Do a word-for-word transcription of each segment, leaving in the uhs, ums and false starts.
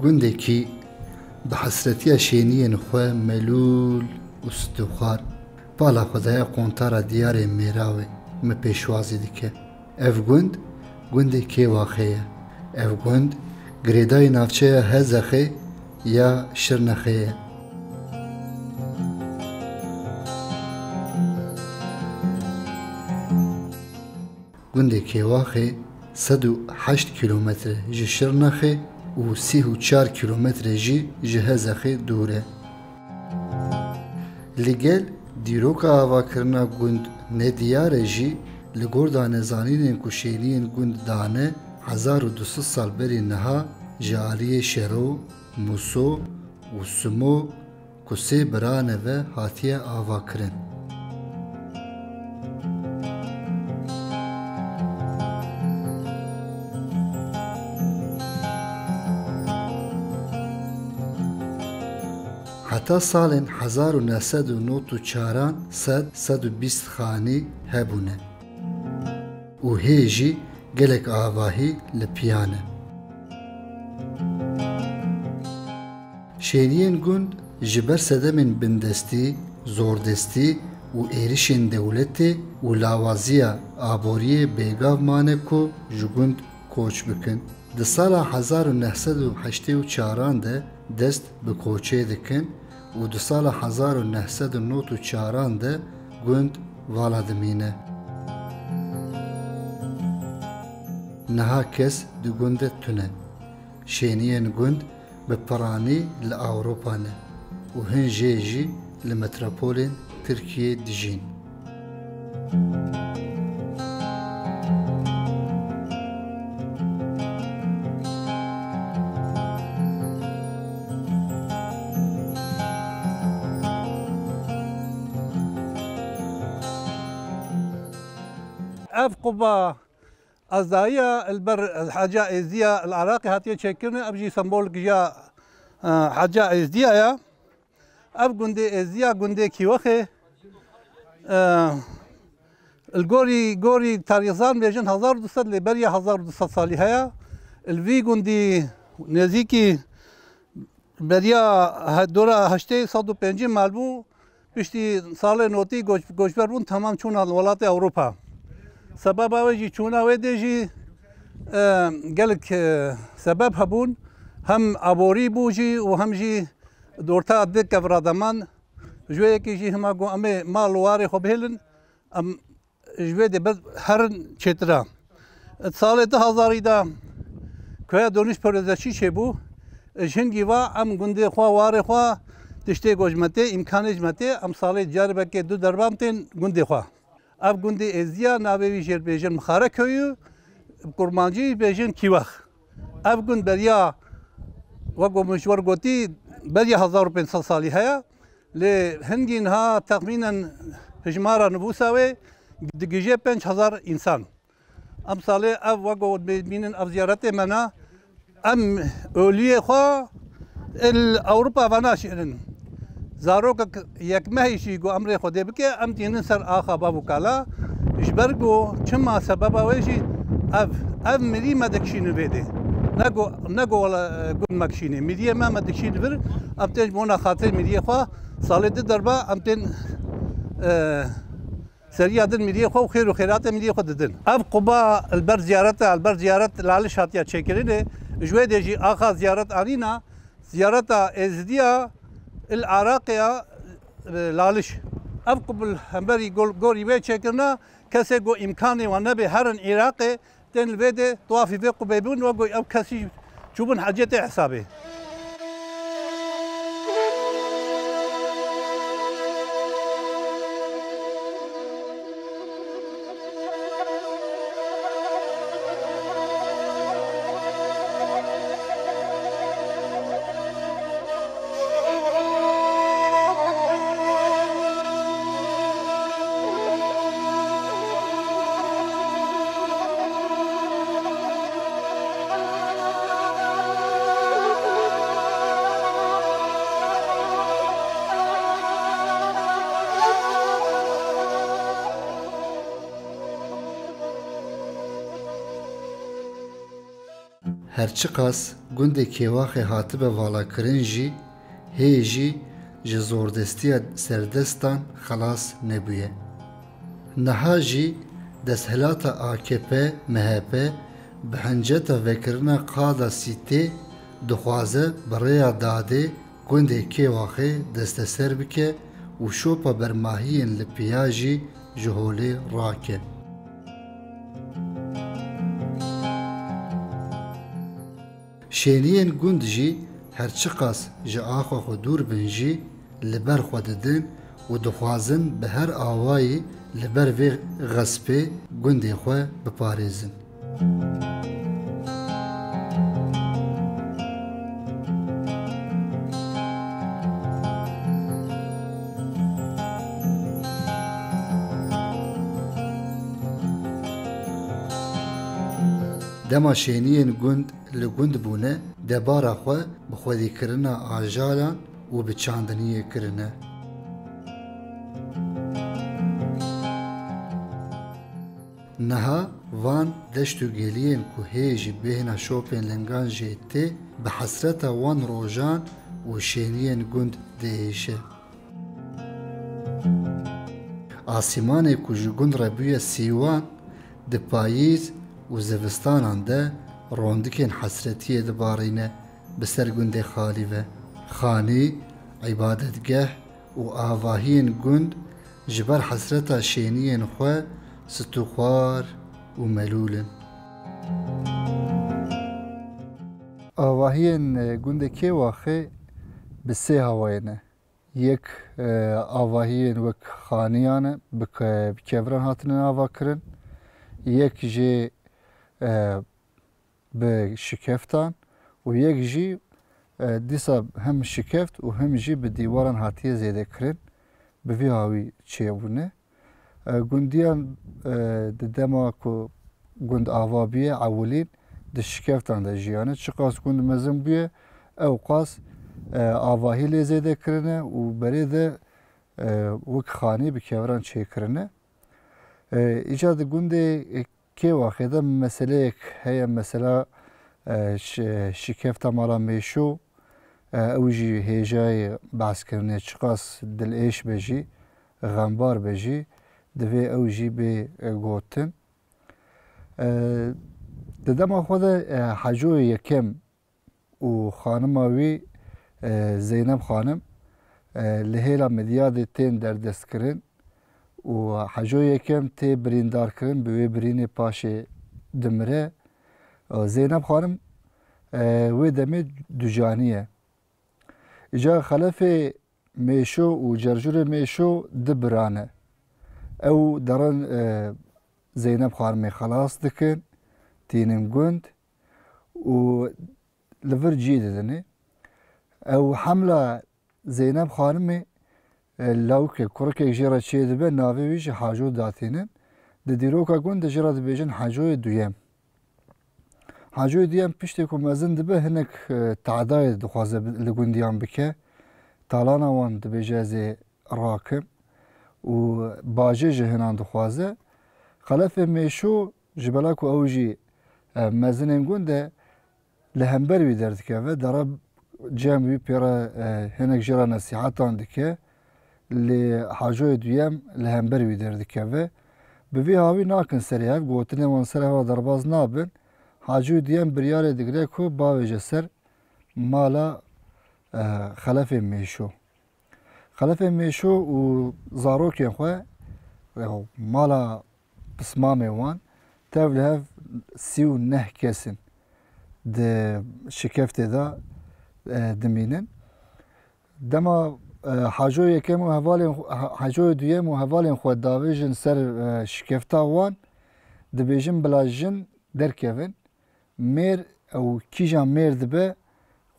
Gundekî bi hesretiya şêniyên xwe melûl û stûxwar pala xwe daye qontara diyarê Mêrawê, min pêşwazî dike. Ev gund, gundê Kêwaxê ye. Ev gund girêdayî navçeya Hezexê ya Şirnexê ye. Gundê Kêwaxê sed û heşt kîlometre ji Şirnexê û sî û çar kîlometre jî ji Hezexê dûr e. Li gel dîroka avakirina gund nediyar e jî, li gor danezanînên ku şêniyên gund dane, hezar û du sed sal berî niha ji aliyê Şero, Mûso û Simo ku sê birane ve hatiye avakirin. Heta salên hezar û neh sed û nod û çaran sed, sed û bîst xanî hebûne û hê jî gelek avahî li piya ne. Şêniyên gund ji ber sedemên bindestî, zordestî û êrişên dewletê û lawaziya aboriyê bêgav mane ku ji gund koç bikin. Di sala hezar û neh sed û heştê û çaran de dest bi koçê dikin û di sala hezar û neh sed û nod û çaran de gund vala dimîne. Niha kes di gund de tune. Şêniyên gund bi piranî li Ewropa ne û hin jê jî li metropolên Tirkiyê dijîn. Ev quba Ezdayiya li ber Heca Êzdiya li Iraqê hatiye çêkirin, ev jî sembolek ya, e, Heca Êzdiya ye. Ev gundê Êzdiya, gundê Kîwexê. E, li gorî, gorî tarîxzan bêjin hezar û du sed lê beriya hezar û du sed salî heye. Li vî gundî nêzîkî Beriya he-, dora heştê sed û pêncî mal bû, piştî salê notî goç-, goçber bûn, temam çûna welatê Ewropa. Sebeba wê jî, çûna wê dê jî, e, gelek, e, sebeb hebûn. Hem aborî bû jî û hem jî di orta di kevra de man. Ji wê yekê jî hema got, em ê mal û warê xwe bihêlin. Em ji vê dê ber herin çêtir e. Salê du hezarî de koya Donîş Perwezeçî çêbû. Ji hingî va em gundê xwe, warê xwe, tiştê ku ji me tê, îmkanê ji me tê, em salê caribekê du derban tên gundê xwe. Ev gundê Êzdiya, navê wî jê bêjin Mixare Köyü, bi kurmancî bêjin Kîwex. Ev gund beriya, wek ku min ji we re gotî, beriya hezar û pênc sed salî heye. Lê hingî niha texmînen hijmara nivûsa wê digije pênc hezar însan. Em salê ev wek ku bînin ev ziyaretê me ne, em oliyê xwe li Ewropa venaşêrin. Zarokek yekmehî jî ku emrê Xwedê bike, em tînin ser axa bav û kala. Ji ber ku çima sebeba wê jî ev, ev mirî me dikişînin vê dê. Ne ku, ne ku wela, e, gund me kişînê. Miriyê me, me dikişînin vir, em tên ji bona xatirê miriyê xwe salê di derba, em tên, e, seriya din miriyê xwe û xêr û xêratê miriyê xwe didin. Ev quba li ber ziyaret e, li ber ziyaret Laliş hatiye çêkirinê. Ji wê dê jî axa ziyaret anîna, ziyareta Êzidiya il Iraqê ya, e, Laliş. Ev qub li hemberî gol-, gorî wê çêkirina, kesê ku îmkanê wan nebê herin Iraqê, tên li vê dê tawafî vê qubê bûn, wek ku ew kesî çûbûn hecê tê hesabê. Her çiqas gundê Kêwaxê hatibe valakirin jî, hê jî ji zordestiya serdestan xelas nebûye. Niha jî desthilata A K P M H P bi hinceta vekirina qada sîtê dixwaze bi rêya dadê gundê Kêwaxê desteser bike û şopa bermahiyên li piya jî ji holê rake. Şêniyên gund jî her çiqas ji axa xwe dûr bin jî li ber xwe didin û dixwazin bi her awayî li ber vê xespê gundê xwe biparêzin. Dema şêniyên gund li gund bûne, debara xwe bi xwedîkirina ajalan û bi çandiniyê kirine. Niha van deşt û geliyên ku hê ji bêhna şopên lingan jê tê, bi hesreta wan rojan û şêniyên gund diêşe. Asîmanê ku ji gund re bûye sîwan, di payîz û zivistanan de rondikên hesretiyê dibarîne bi ser gundê xalî ve. Xanî, îbadetgeh û avahiyên gund ji ber hesreta şêniyên xwe stûxwar û melûl in. Avahiyên gundê Kêwaxê bi sê hawayê ne. Yek, e, avahiyên wek xaniyan e, bi ke-, bi keviran hatine avakirin. Yek jê, e, bi şikeftan û yek jî, e, dîsa hem şikeft û hem jî bi dîwaran hatiye zêdekirin. Bi vî hawî çêbûne. E, gundiyan, e, di dema ku gund ava bûye, ewilîn di şikeftan de jiyane. Çiqas gund mezin bûye, ewqas, e, avahî lê zêde kirine û berê de, e, wek xanî bi keviran çêkirine. E, îcar di gundê, e, Kêwaxê de meseleyek heye, mesela, e, şi-, şikefta mala Mêşo, e, ew jî hêjayê behskirinê, çiqas dilêş be jî, xembar be jî, divê ew jî bê, e, gotin. E, di dema xwe de, e, Hecoyê Yekem û xanima wî, e, Zeynep Xanim, e, li hêla Midyadê tên derdestkirin û Heco Yekem tê birîndarkirin, bi wê birînê paşê dimire. E, Zeynep Xanim, e, wê demê ducanî ye. Îca Xelefê Mêşo û Cercûrê Mêşo du bira ne. Ew derin, e, Zeynep Xanimê xelas dikin, tînin gund û li vir cî didinê. Ew hemla Zeynep Xanimê, e, lawikek, kurikek jê re çêdibe, navê wî jî Haco datînin. Di dîroka gund de jê re dibêjin Hacoyê Duyem. Hacoyê Duyem piştê ku mezin dibe, hinek, e, tehdayê dixwaze bi-, li gundiyan bike. Talana wan dibêje ez ê rakim û bajê ji hinan dixwaze. Xelefê Mêşo ji bela ku ew jî, e, mezinên gund e, li hember wî derdikeve, dere cem wî pê re, e, hinek jê re nesîhetan dike, lê Hacoyê Duyem li hember wî derdikeve. Bi vî hawî nakin serê hev, gotinên wan ser hev re derbas nabin. Hacoyê Duyem biryarê digire ku bavêje ser mala, e, Xelefê Mêşo. Xelefê Mêşo û zarokên xwe, e, mala pismamê wan tev li hev sî û neh kes in di şikeftê de, e, dimînin. Dema, e, Haco Yekem û hevalên xwe, Ha-, Hacoyê Duyem û hevalên xwe davêjin ser, e, şikefta wan, dibêjin bila jin derkevin. Mêr ew kîjan mêr dibe,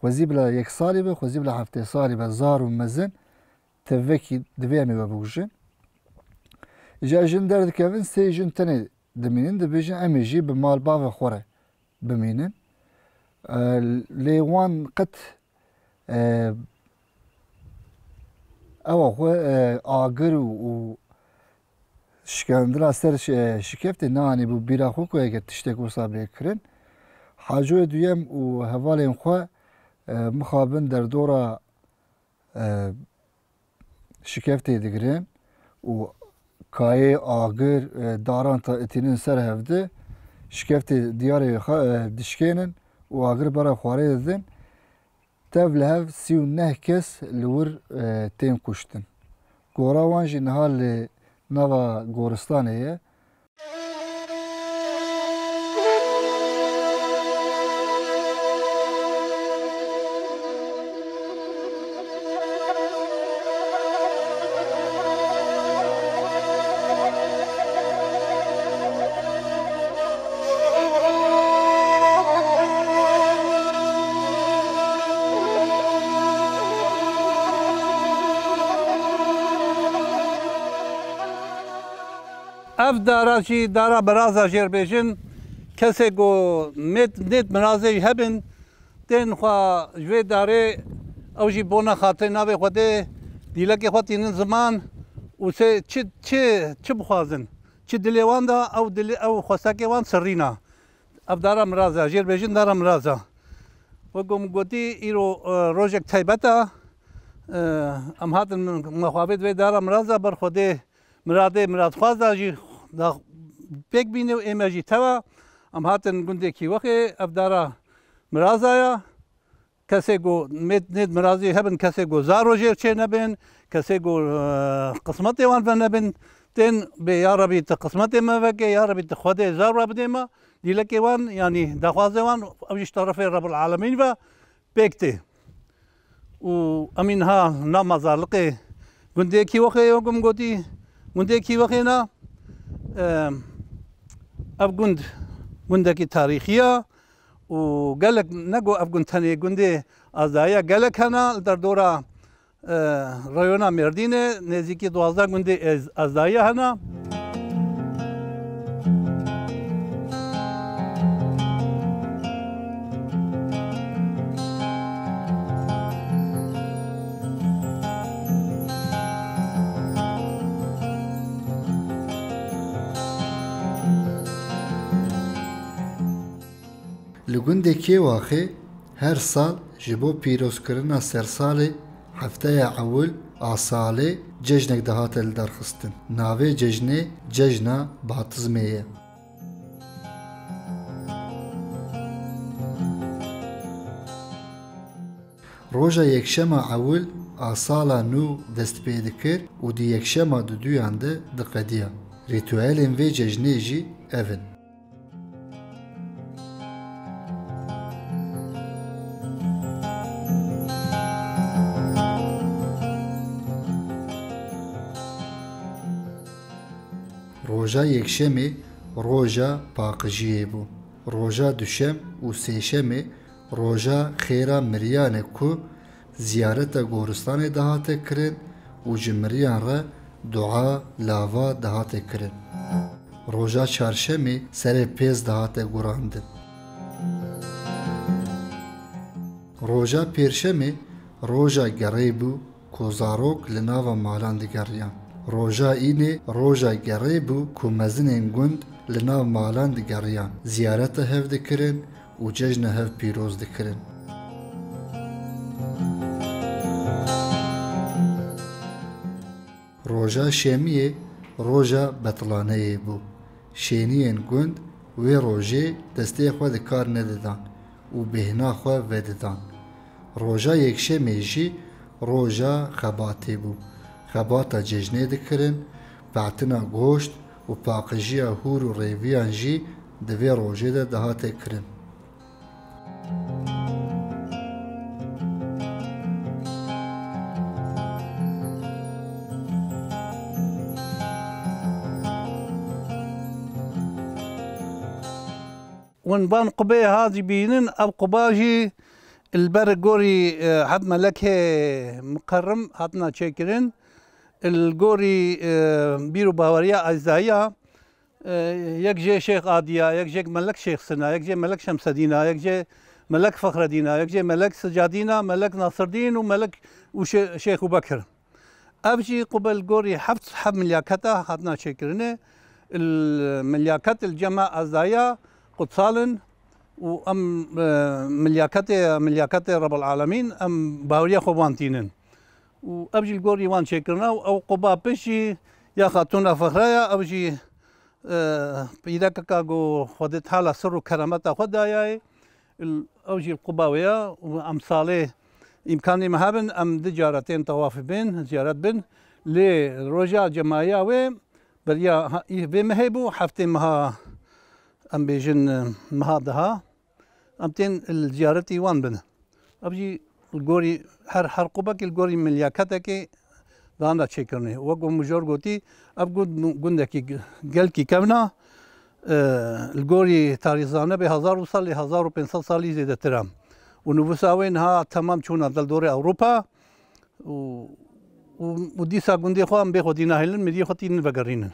xwezî bila yek salî be, xwezî bila heftê salî be, zar û mezin, tevekî divê em ê we bikujin. Îca jin derdikevin, sê jin tenê dimînin, dibêjin em ê jî bi mal bavê xwe re bimînin. E, lê wan qet, e, ewa xwe, e, agir û, û şikandina ser şi-, şikeftê neanîbû bîra xwe ku eger tiştek wisa bê kirin. Hacoyê duyem û hevalên xwe, e, mixabin derdora, e, şikeftê digirin û kayê, agir, e, daran ta itînin ser hevdi, şikeftê diyarê xwe, e, dişkênin û agir bera xwarê didin. Tev li hev sî û neh kes li wir, e, tên kuştin. Gora wan jî niha li nava goristanê ye. Ev dara jî dara miraza jêr bêjin. Kesê ku mêt, nêt mirazê jî hebin, tên xwe ji vê darê, ew jî bona xatirê navê Xwedê, dîlekê xwe tînin ziman û sê çi, çi, çi bixwazin, çi dilê wan de, ew dilê, ew xwestekê wan sirrîna. Ev dara miraza, jêr bêjin dara miraza. Wek ku min gotî, îro, e, rojek taybet e. E, em hatin me xwe avêt vê dara miraza ber Xwedê, miradê miradxwaz da jî da pêk bîne û ê me jî tewa. Em hatin gundê Kîwexê, ev dara miraza ya. Kesê ku mêt, nêt mirazî hebin, kesê ku zaro jêr çê nebin, kesê ku, e, qismetê wan venebin, tên bê, ya Rebî, tu qismetê me veke, ya Rebî, tu Xwedê zaro bidê me, dîlekê wan, yanî daxwazê wan, ew jî ji terefê Rebul Alemîn ve pêk tê. Û em ê niha nav mazarliqê gundê Kîwexê, wek min gotî, gundê Kîwexê ne, e, ev gund, gundekî tarîxî ye. Û gelek, ne ku ev gund tenê gundê Azdayî ye, gelek hene li derdora, e, reyona Mêrdînê, nêzîkî duwazdeh gundê Ez-, Azdayî hene. Li gundê Kêwaxê her sal ji bo pîrozkirina sersalê hefteya ewil a salê cejnek dihate lidarxistin. Navê cejnê Cejna Batizmê ye. Roja yekşema ewil a sala nû dest pê dikir û di yekşema duduyan de diqediya. Rîtuelên vê cejnê jî ev in. Roja yekşemê roja paqijiyê bû. Roja duşem û sêşemê roja xêra miriyan e ku ziyareta goristanê dihate kirin û ji miriyan re dua, lava dihate kirin. Roja çarşemê serê pêz dihate gurandin. Roja pêrşemê roja gerê bû ku zarok li nava malan digeriyan. Roja înê roja gerê bû ku mezinên gund li nav malan digeriyan, ziyareta hev dikirin û cejna hev pîroz dikirin. Roja şemiyê roja betlaneyê bû. Şêniyên gund wê rojê destê xwe di kar nedidan û bêhna xwe vedidan. Roja yekşemê jî roja xebatê bû. Xebata cejnê dikirin, petina goşt û paqijiya hûr û rêviyan jî di vê rojê de dihate kirin. Hûn van qubê ha jî bînin, ev quba jî li ber gorî, e, heb melekê miqerrim hatina çêkirin. Li gorî, e, bîr û baweriya Azdaya, e, yek jê Şêx Adiya, yek jê Melek Şêx Sina, yek jê Melek Şemsedîna, yek jê Melek Fexredîna, yek jê Melek Sicadîna, Melek Nasirdîn û Melek û Şê-, Şêx Ubekir. Ev jî qubel gorî heft heb milyaketa hatina çêkirinê. Il milyaket il cema Azdaya qutsal in. û em, e, milyaketê, milyaketê Rebel Alemîn, em baweriya xwe wan tînin. Û ev jî li gorî wan çêkirina û ew quba pişt jî ya Xatûna Fexre ya, ew jî, e, pîrekeka ku Xwedê Teala sir û keremeta xwe dayayê. L-, ew jî li quba wê ya û em salê îmkanê me hebin, em du cara tên tewafê bên, ziyaret bin. Lê roja cemayiya wê beriya ha-, î-, vê mehê bû, heftê meha, em bêjin, e, meha deha, em tên li ziyaretî wan bin. Ev jî li gorî her, her qubekî li gorî milyaketekê dana çêkirinê. Wek ku min jor gotî, ev gund, gundekî gelkî kevna, e, li gorî tarîxzane bê hezar û sed lê hezar û pênc sed salî zêdetir e. Û nivûsa wê niha temam çûna dildorê Ewropa. û, û, û dîsa gundê xwe em bê xwedî nahêlin, miriyê xwe tînin vegerînin.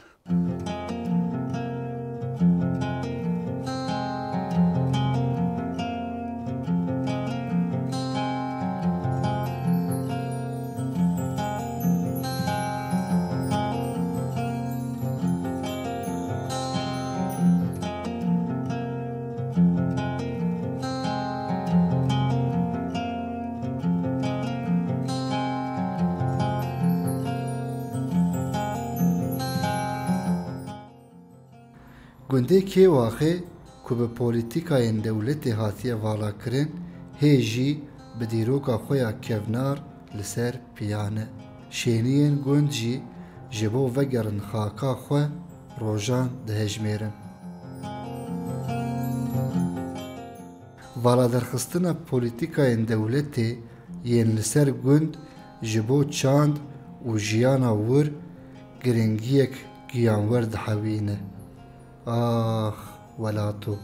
Gundê Kêwaxê ku bi polîtîkayên dewletê hatiye valakirin, hê jî bi dîroka xwe ya kevnar li ser piyan e. Şêniyên gund jî ji bo vegerin xaka xwe rojan dihejmêrin. Valaderxistina polîtîkayên dewletê yên li ser gund ji bo çand û jiyana wir giringiyek giyanwer dihewîne. Ax, welato!